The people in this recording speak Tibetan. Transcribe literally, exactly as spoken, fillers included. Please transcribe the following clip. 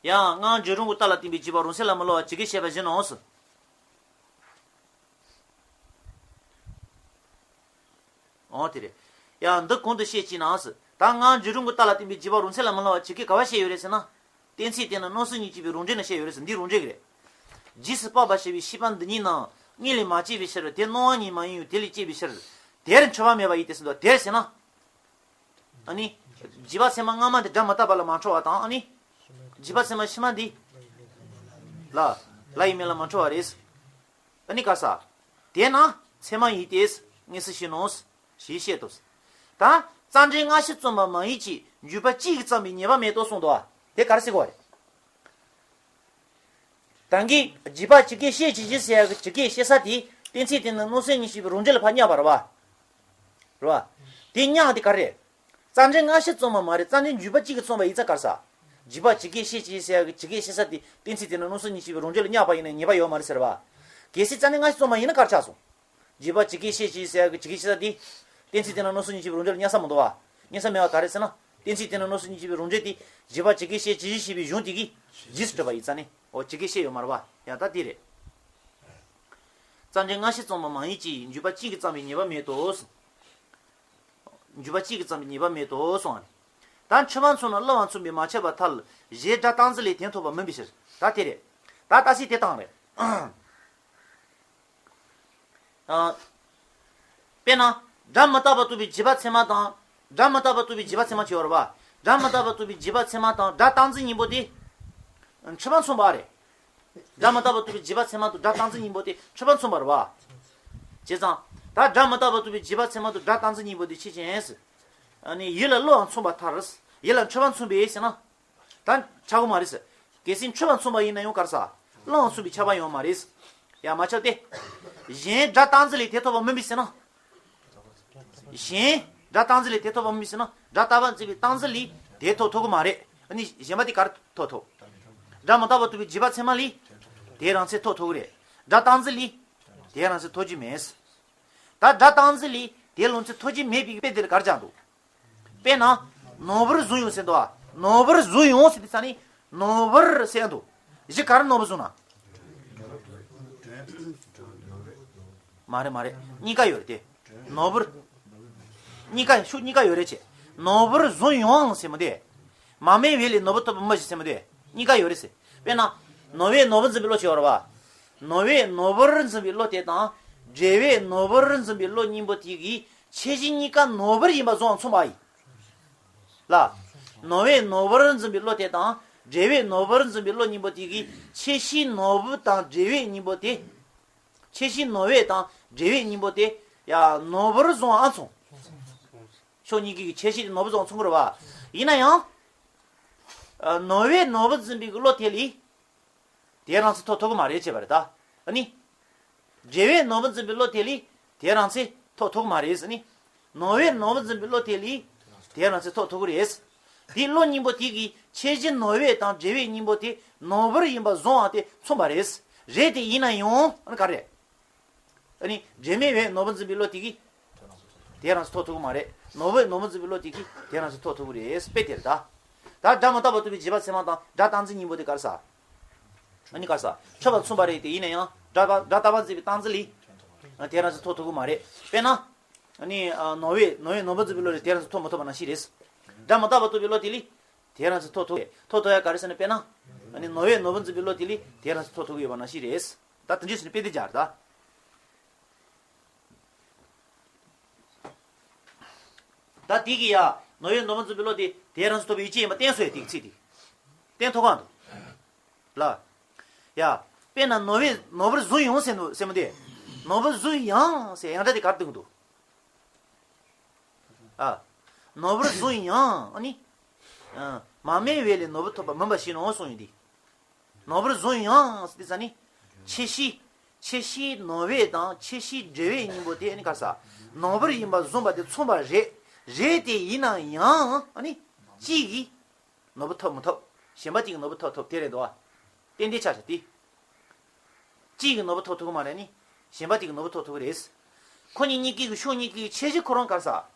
ཡང་སྔར་འཇིགས་རུང་གི་རྟགས་ལ་བརྟེན་པའི་བྱིས་པ་རང་མཚན་ལ་མི་སླུ་བ་ཇི་སྐད་བཤད་པ་བཞིན་ནོ། འོ་དེ་རེད། ཡང་འདི་གོང་དུ་བཤད་ཅེ་ན། ད་སྔར་འཇིགས་རུང་གི་རྟགས་ལ་བརྟེན་པའི་བྱིས་པ་རང་མཚན་ལ་མི་སླུ་བ་ཇི་སྐད་ག་བ་བཤད་ཡོད་རེད་ཟེར་ན། གཏན་ཚིགས་དེ་ནི་སྣང་སྲིད་གཉིས་གཅིག་པའི་རང་འགྲེལ་ན་བཤད་ཡོད་རེད་ཟེར། འདིའི་རང་འགྲེལ་གྱི་རེད། རྗེས་སུ་དཔག་པ་ཞེས་པའི་བཤད་པ་འདི་གཉིས་ནང་གཉིས་ལས་མ་སྐྱེས་པའི་ཕྱིར། དེ་སྣང་བ་ཉིད་མ་ཡིན་པས་དེ་ལས་སྐྱེས་པའི་ཕྱིར། དེར་འཁྲུལ་པ་མེད་པ་ཡིན་ཏེ་ཟེར་འདུག་དེར་ཟེར་ན། ཨ་ནི། བྱིས་པ་ཚད་མ་སྔ་མ་དེ་སྒྲ་མི་རྟག་པ་ལ་མ་འཁྲུལ་བ་དང་། ཨ་ནི། བྱིས་པ་ཚད་མ་ཕྱི་མ་འདི། ལ། ལ་ཡི་མིང་ལ་མ་འཁྲུལ་བ་རེད། ཨ་ནི་ག་ས། དེས་ན་ཚད་མ་ཡིན་ཏེ། དངོས་སུ་བྱས་ནོ། ཞེས་བཤད་དོ། ད་རྩ་འགྲེལ་སྔ་ཕྱི་རྩོམ་པ་མ་ཡིན་གྱི་འཇུག་པ་གཅིག་གིས་བརྩམས་པའི་ཉེས་པ་མེད་དོ་གསུངས་འདུག་བ། དེ་ག་རེ་ཟེར་གོ་བ་རེད། ད་གིན་བྱིས་པ་ཇི་སྐད་བཤད་ཅེས་བྱ་ཟེར་ཡག་གི་ཇི་སྐད་བཤད་ས་དེ་གཏན་ཚིགས་དེ་ནི་སྣང་སྲིད་གཉིས་གཅིག་པའི་རང་འགྲེལ་ལ་ཕར་བསྙད་པ་རེད་བ། རེད་བ། དེ་བསྙད་དེ་ག་རེ་རེད། རྩ་འགྲེལ་སྔ་ཕྱི་རྩོམ་པ་མ་རེད། རྩ་འགྲེལ་འཇུག་པ་གཅིག་གིས་རྩོམ་པ་ཡིན་ཙང་ག་རེ་ཟ། བྱིས་པ་ཇི་སྐད་བཤད་ཅེས་ཟེར་ཡག་གི་ཇི་སྐད་བཤད་ས་དེ་གཏན་ཚིགས་དེ་ནི་སྣང་སྲིད་གཉིས་གཅིག་པའི་རང་འགྲེལ་ལ་བསྙད་པ་ཡིན་ན་ཉེས་པ་ཡོད་མ་རེད་ཟེར་བ། གལ་སྲིད་རྩ་འགྲེལ་སྔ་ཕྱི་རྩོམ་པ་ཡིན་ན་ག་རེ་ཆགས་སོང་། བྱིས་པ་ཇི་སྐད་བཤད་ཅེས་ཟེར་ཡག་གི་ཇི་སྐད་བཤད་ས་དེ། གཏན་ཚིགས་དེ་ནི་སྣང་སྲིད་གཉིས་གཅིག་པའི་རང་འགྲེལ་ལ་བསྙད་ས་མི་འདུག་བ། བསྙད་ས་མེད་པ་ག་རེ་ཟེར་ན། གཏན་ཚིགས་དེ་ནི་སྣང་སྲིད་གཉིས་གཅིག་པའི་རང་འགྲེལ་དེ། བྱིས་པ་ཇི་སྐད་བཤད་ཅེས་ཞེས་པའི་གཞུང་དེ་གིས་རྗེས་སུ་གྲུབ་པ་ཡིན་ཙང་ནི། འོ་ཇི་སྐད་བཤད་ཡོད་མ་རེད་བ། ཡང་ད་དེ་རེད། རྩ་འགྲེལ་སྔ་ཕྱི་རྩོམ་པ་མ་ཡིན་གྱི་འཇུག་པ་གཅིག་གིས་བརྩམས་པའི་ཉེས་པ་མེད་དོ། འཇུག་པ་གཅིག་གིས་བརྩམས་པའི་ཉེས་པ་མེད་དོ་གསུངས་པ་རེད། ད་འཁྲུལ་པ་མཚུངས་ན་བསླུ་བ་མཚུངས་པས་མ་ཁྱབ་པར་ཐལ། གཞན་སྒྲ་རྟག་འཛིན་ལས་དོན་རྟོགས་པ་མིན་པའི་ཕྱིར། ད་དེ་རེད། ད་ལྟ་སྲིད་དེ་དང་རེད། ཨ། དཔེར་ན། སྒྲ་མི་རྟག་པ་རྟོགས་པའི་བྱིས་པ་ཚད་མ་དང་། སྒྲ་མི་རྟག་པ་རྟོགས་པའི་བྱིས་པ་ཚད་མ་ཅེས་ཡོད་རེད་བ། སྒྲ་མི་རྟག་པ་རྟོགས་པའི་བྱིས་པ་ཚད་མ་དང་སྒྲ་རྟག་འཛིན་གཉིས་པོ་དེ། འཁྲུལ་པ་མཚུངས་པ་རེད། སྒྲ་མི་རྟག་པ་རྟོགས་པའི་བྱིས་པ་ཚད་མ་དང་སྒྲ་རྟག་འཛིན་གཉིས་པོ་དེ་འཁྲུལ་པ་མཚུངས་པ་རེད་བ། བྱས་ཙང་། ད་སྒྲ་མི་རྟག་པ་རྟོགས་པའི་བྱིས་པ་ཚད་མ་དང་སྒྲ་རྟག་འཛིན་གཉིས་པོ་དེ་ཕྱིས་ཅན། ཨ་ནི་ཡིད་ལ་བསླུ་བ་མཚུངས་པར་ཐལ། ཡིད་ལ་འཁྲུལ་པ་མཚུངས་པས་ཟེར་ན། ད་ཆགས་ཀྱི་མ་རེད། གལ་སྲིད་འཁྲུལ་པ་མཚུངས་པ་ཡིན་ན་ཡང་ག་རེ་ཟ། བསླུ་བ་མཚུངས་པའི་ཁྱབ་པ་ཡོད་མ་རེད། ཡང་མ་ཁྱབ་སྟེ། གཞན་སྒྲ་རྟག་འཛིན་ལས་དོན་རྟོགས་པ་མིན་པས་ཟེར་ན། གཞན་སྒྲ་རྟག་འཛིན་ལས་དོན་རྟོགས་པ་མིན་པས་ཟེར་ན། སྒྲ་རྟག་པ་འཛིན་པའི་རྟག་འཛིན་ལས་དོན་རྟོགས་ཐུབ་ཀྱི་མ་རེད། ཨ་ནི་གཞན་པ་དེ་ག་རེ་རྟོགས་ཐུབ། སྒྲ་མི་རྟག་པ་རྟོགས་པའི་བྱིས་པ་ཚད་མ་ལས། དོན་རང་མཚན་རྟོགས་ཐུབ་ཀྱི་རེད། སྒྲ་རྟག་འཛིན་ལས། དོན་རང་མཚན་རྟོགས་རྒྱུ་མེད། ད་སྒྲ་རྟག་འཛིན་ལས་དོན་རང་མཚན་རྟོགས་རྒྱུ་མེད་པའི་དཔེ་དེ་ལ་ག་རེ་སྦྱར་འདུག་དཔེར་ན། ནོར་བུར་བཟུང་ཡང་ཟེར་འདུག་བ། ནོར་བུར་བཟུང་ཡང་ཟེར་དུས་ཙ་ནི། ནོར་བུར་ཟེར་འདུག་གཞི་ག་རེ་ནོར་བུར་བཟུང་ན། མ་རེད་མ་རེད། གཉིས་ཀ་ཡོད་རེད་དེ། ནོར་བུར། གཉིས་ཀ་ཤུགས་གཉིས་ཀ་ཡོད་རེད་ཅེ། ནོར་བུར་བཟུང་ཡང་ཟེར་མི་དེ། མ་སྨྲས་པས་ལས་ནོར་བུ་ཐོབ་པ་མིན་ཞེས་ཟེར་མི་དེ། གཉིས་ཀ་ཡོད་རེད་ཟེར། དཔེར་ན། ནོར་བས་ནོར་བུར་འཛིན་པའི་བློ་ཅེས་ཡོད་རེད་བ། ནོར་བས་ནོར་བུར་འཛིན་པའི་བློ་དེ་དང་། འབྲས་བུས་ནོར་བུར་འཛིན་པའི་བློ་གཉིས་པོ་དེ་གིས་ཁྱད་གཞི་གཉིས་ཀ་ནོར་བུར་ཡིན་པ་བཟུང་བ་མཚུངས་པ་ཡིན། ལ། ནོར་བས་ནོར་བུར་འཛིན་པའི་བློ་དེ་དང་། འབྲས་བུས་ནོར་བུར་འཛིན་པའི་བློ་གཉིས་པོ་དེ་གིས་ཁྱད་གཞི་ནོར་བུ་དང་འབྲས་བུ་གཉིས་པོ་དེ། ཁྱད་གཞི་ནོར་བུ་དང་འབྲས་བུ་གཉིས་པོ་དེ། ཡ། ནོར་བུར་བཟུང་བ་མཚུངས། ཕྱོགས་གཉིས་ཀྱི་ཁྱད་གཞི་དེ་ནོར་བུར་བཟུང་བ་མཚུངས་ཀྱི་རེད་བ། ཡིན་ན་ཡང་། ཨ། ནོར་བས་ནོར་བུར་འཛིན་པའི་བློ་དེ་ལས། དོན་རང་མཚན་རྟོགས་ཐུབ་ཀྱི་མ་རེད་ཅེས་པ་རེད་ད། ཨ་ནི། འབྲས་བས་ནོར་བུར་འཛིན་པའི་བློ་དེ་ལས་དོན་རང་མཚན་རྟོགས་ཐུབ་ཀྱི་མ་རེད་ཟེར་ནི། ནོར་བས་ནོར་བུར་འཛིན་པའི་བློ་དེ་ལས་དོན་རང་མཚན་རྟོགས་ཐུབ་ཀྱི་རེད། དེའི་བློ་གཉིས་པོ་དེ་གི་ཁྱད་གཞི་ནོར་བས་དང་འབྲས་བུ་གཉིས་པོ་དེ་ནོར་བུར་ཡིན་པ་བཟུང་བ་དེ་མཚུངས་པ་རེད། རེད་དེ་ཡིན་ན་ཡང་ཨ་ནི་ག་རེ། ཨ་ནི་འབྲེལ་མེད་བས་ནོར་བུར་འཛིན་པའི་བློ་དེ་གིས་དོན་རང་མཚན་རྟོགས་ཐུབ་ཀྱི་མ་རེད། ནོར་བས་ནོར་བུར་འཛིན་པའི་བློ་དེ་གིས་དོན་རང་མཚན་རྟོགས་ཐུབ་ཀྱི་རེད། དཔེ་དེ་རེད་ད། ད་སྒྲ་མི་རྟག་པ་རྟོགས་པའི་བྱིས་པ་ཚད་མ་དང་སྒྲ་རྟག་འཛིན་གཉིས་པོ་དེ་ག་རེ་ཟ། ཨ་ནི་ག་རེ་ཟ། འཁྲུལ་པ་མཚུངས་པ་རེད་དེ་ཡིན་ན་ཡང་སྒྲ་སྒྲ་རྟག་པ་འཛིན་པའི་རྟག་འཛིན་ལས། ཨ། དོན་རང་མཚན་རྟོགས་ཐུབ་ཀྱི་མ་རེད། དཔེར་ན། ཨ་ནི། ཨ། ནོར་བས་ནོར་བས་ནོར་བུར་འཛིན་པའི་བློ་ལས་དོན་རང་མཚན་རྟོགས་མི་ཐུབ་པ་ནང་བཞིན་རེད། སྒྲ་མི་རྟག་པ་རྟོགས་པའི་བློ་དེ་ལས། དོན་རང་མཚན་རྟོགས་ཐུབ་རེད། རྟོགས་ཐུབ་ཡ་ག་རེ་ཟེར་ན་དཔེར་ན། ཨ་ནི་ནོར་བས་ནོར་བུར་འཛིན་པའི་བློ་དེ་ལས་དོན་རང་མཚན་རྟོགས་ཐུབ་ཀྱི་ཡོད་པ་ནང་བཞིན་རེད། ད་དེ་འདྲ་ཟེར་ནས་དཔེ་དེ་སྦྱར་ད། ད་དེ་གི་ཡ། ནོར་བས་ནོར་བུར་འཛིན་པའི་བློ་དེ་དོན་རང་མཚན་རྟོགས་པའི་ཡུལ་ཅན་ཡིན་པ་བསྟན་སོང་ཡ་དེ་གི་ཚིག་དེ། བསྟན་ཐུབ་ག་འདུག་ལ། ཡ། དཔེར་ན་ནོར་བས་ནོར་བུར་བཟུང་ཡང་ཟེར་འདུག་ཟེར་མི་དེ། ནོར་བུར་བཟུང་ཡང་ཟེར་ཡང་སྒྲ་དེ་ག་རེ་འདུག་འདུག་ཨ། ནོར་བུར་བཟུང་ཡང་ཨ་ནི། ཨ། མ་སྨྲས་པས་ལས་ནོར་བུ་ཐོབ་པ་མིན་པ་ཞིག་ནོ་གསུངས་ཡོད་དེ། ནོར་བུར་བཟུང་ཡང་ཟེར་དུས་ཙ་ནི། ཁྱད་གཞི། ཁྱད་གཞི་ནོར་བས་དང་ཁྱད་གཞི་འབྲས་བུས་གཉིས་པོ་དེ་ཨ་ནི་ག་རེ་ཟ། ནོར་བུར་ཡིན་པ་བཟུང་བ་དེ་མཚུངས་པ་རེད། རེད་དེ་ཡིན་ན་ཡང་ཨ་ནི། གཅིག་གིས། ནོར་བུ་ཐོབ་མི་ཐོབ། གཞན་པ་གཅིག་གིས་ནོར་བུ་ཐོབ་ཐོབ་དེ་རེད་འདུག་བ། ཏན་ཏན་ཆ་བཞག་སྟེ། གཅིག་གིས་ནོར་བུ་ཐོབ་ཐུབ་ཀྱི་མ་རེད་ནི། གཞན་པ་གཅིག་གིས་ནོར་བུ་ཐོབ་ཐུབ་ཀྱི་རེད། ཁོ་གཉིས་གཉིས་ཀའི་ཕྱོགས་གཉིས་ཀའི་ཁྱད་གཞི་ཁོ་རང་ག་རེ་ཟ།